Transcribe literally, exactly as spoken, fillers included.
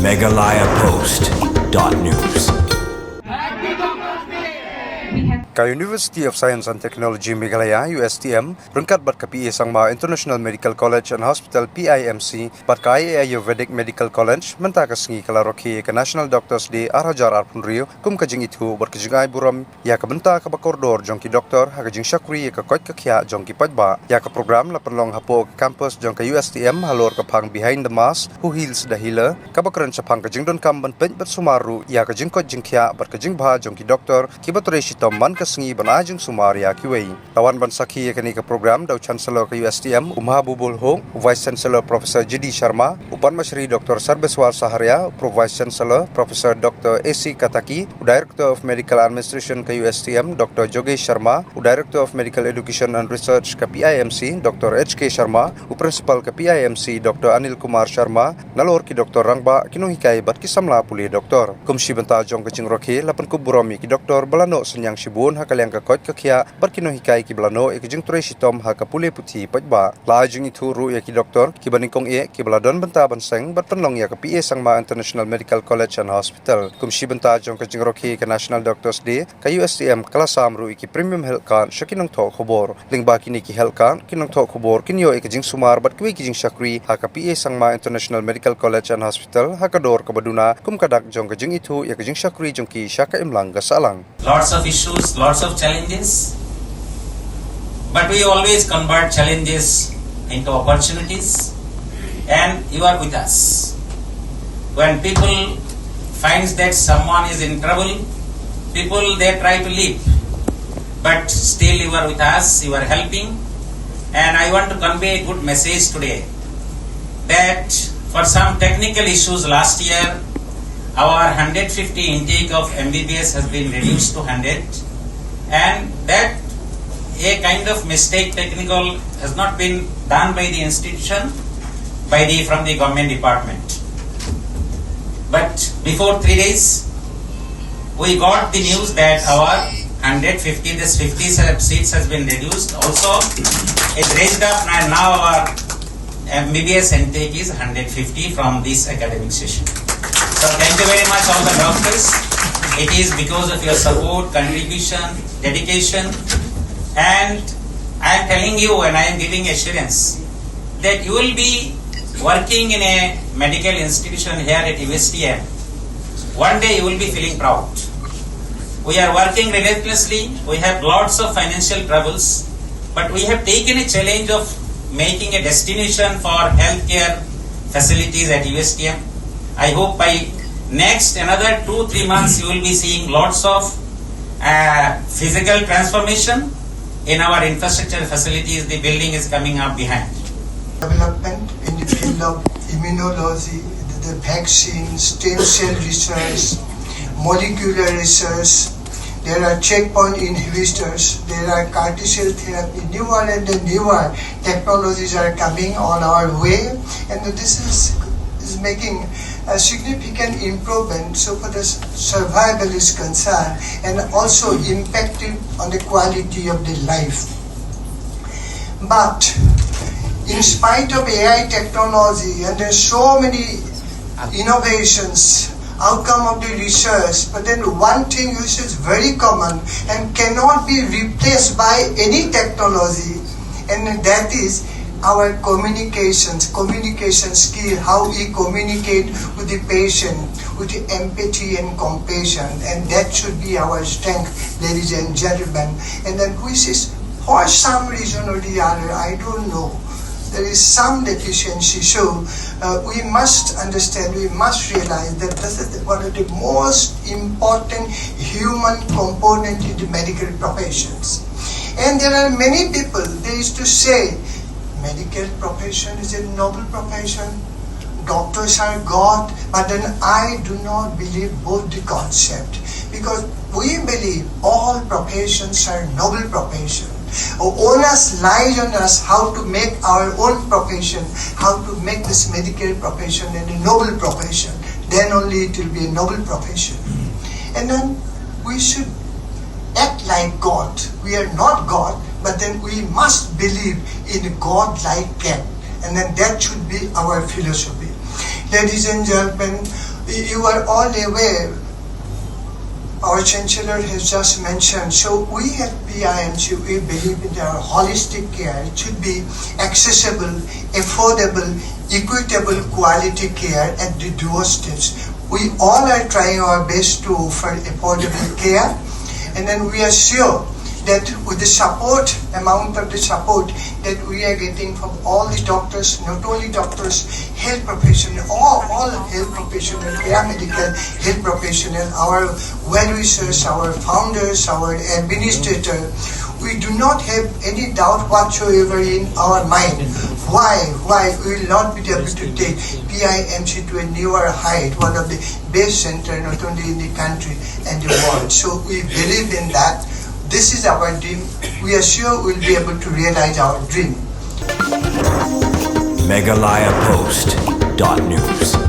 Meghalaya Post dot news. Ka University of Science and Technology Meghalaya, U S T M, ryngkat bad ka P A Sangma International Medical College and Hospital, P I M C, bad ka I A Ayurvedic Medical College, mynta ka sngi ka la rakhe ïa ka National Doctors Day ar hajar arphew hynriew kum ka jingithuh bad ka jingai burom ïa ka bynta kaba kordor jong ki doktor ha ka jingshakri ïa ka koit ka khiah jong ki paidbah. Ïa ka program la pynlong hapoh ka campus jong ka U S T M halor ka phang Behind the Mask, Who Heals the Healer, kaba kren shaphang ka jingdonkam ban peit bad sumar ruh ïa ka jingkoit jingkhiah bad ka jingbha jong ki doktor kiba trei shitom man ka sngi ban ai jingsumar ïa kiwei. La wan ban sakhi ïa kane ka program da u Chancellor ka U S T M, u Mahbubul Hoque, u Vice Chancellor Professor G D Sharma, u Padma Shri Doctor Sarbeswar Saharia, u Pro Vice Chancellor Professor Doctor A C Kataki, u Director of Medical Administration ka U S T M, Doctor Jogesh Sharma, u Director of Medical Education and Research ka P I M C, Doctor H K Sharma, u Principal ka P I M C, Doctor Anil Kumar Sharma, nalor ki doktor rangbah, ki nonghikai bad ki samla pule doktor. Kum shi bynta jong ka jingrakhe la pynkup burom ïa ki doktor ba la noh synñiang shibun ha ka liang ka koit ka khiah bad ki nonghikai kiba la noh ïa ka jingtrei shitom ha ka pule puthi paidbah. La ai jingithuh ruh ïa ki doktor kiba nyngkong eh kiba la don bynta ban seng bad pynlong ïa ka P A Sangma International Medical College and Hospital. Kum shi bynta jong ka jingrakhe ka National Doctors Day, ka U S T M ka la sam ruh ïa ki premium health card sha ki nongthoh khubor. Lyngba kine ki health card, ki nongthoh khubor kin ïoh ïa ka jingsumar bad kiwei ki jingshakri ha ka P A Sangma International Medical College and Hospital ha ka dor kaba duna kum ka dak jong ka jingithuh ïa ka jingshakri jong ki sha ka imlang ka sahlang. Lots of issues, lots of challenges, but we always convert challenges into opportunities, and you are with us. When people finds that someone is in trouble, people, they try to leave, but still you are with us, you are helping, and I want to convey a good message today that for some technical issues last year, our hundred fifty intake of M B B S has been reduced to hundred, and that a kind of mistake, technical, has not been done by the institution, by the, from the government department. But before three days, we got the news that our hundred fifty, this fifty se-, seats has been reduced. Also, it raised up, and now our M B B S intake is hundred fifty from this academic session. So thank you very much, all the doctors. It is because of your support, contribution, dedication, and I am telling you, and I am giving assurance that you will be working in a medical institution here at U S T M. One day you will be feeling proud. We are working relentlessly. We have lots of financial troubles, but we have taken a challenge of making a destination for healthcare facilities at U S T M. I hope by next another two, three months, you will be seeing lots of, uh, physical transformation in our infrastructure facilities. The building is coming up behind. Development in the field of immunology, the, the vaccine, stem cell research, molecular research. There are checkpoint inhibitors, there are CAR T cell therapy, newer and the newer technologies are coming on our way, and this is, is making a significant improvement so far as survival is concerned, and also impacting on the quality of the life. But in spite of A I technology, and there's so many innovations, outcome of the research, but then one thing which is very common and cannot be replaced by any technology, and that is our communications, communication skill, how we communicate with the patient, with the empathy and compassion, and that should be our strength, ladies and gentlemen. And then which is, for some reason or the other, I don't know, there is some deficiency. So, uh, we must understand, we must realize that this is one of the most important human component in the medical professions. And there are many people, they used to say, medical profession is a noble profession, doctors are God, but then I do not believe both the concept, because we believe all professions are noble profession. Onus lies on us how to make our own profession, how to make this medical profession a noble profession. Then only it will be a noble profession. And then we should act like God. We are not God, but then we must believe in God like act. And then that should be our philosophy. Ladies and gentlemen, You are all aware, our Chancellor has just mentioned, so we at P I M C, we believe in our holistic care. It should be accessible, affordable, equitable quality care at the doorsteps. We all are trying our best to offer affordable care, and then we are sure that with the support, amount of the support that we are getting from all the doctors, not only doctors, health professional, all, all health professional, paramedical health professional, our well-wishers, our founders, our administrator, we do not have any doubt whatsoever in our mind. Why? Why we will not be able to take P I M C to a newer height, one of the best center not only in the country and the world. So we believe in that. This is our dream. We are sure we'll be able to realize our dream. Meghalaya Post dot news.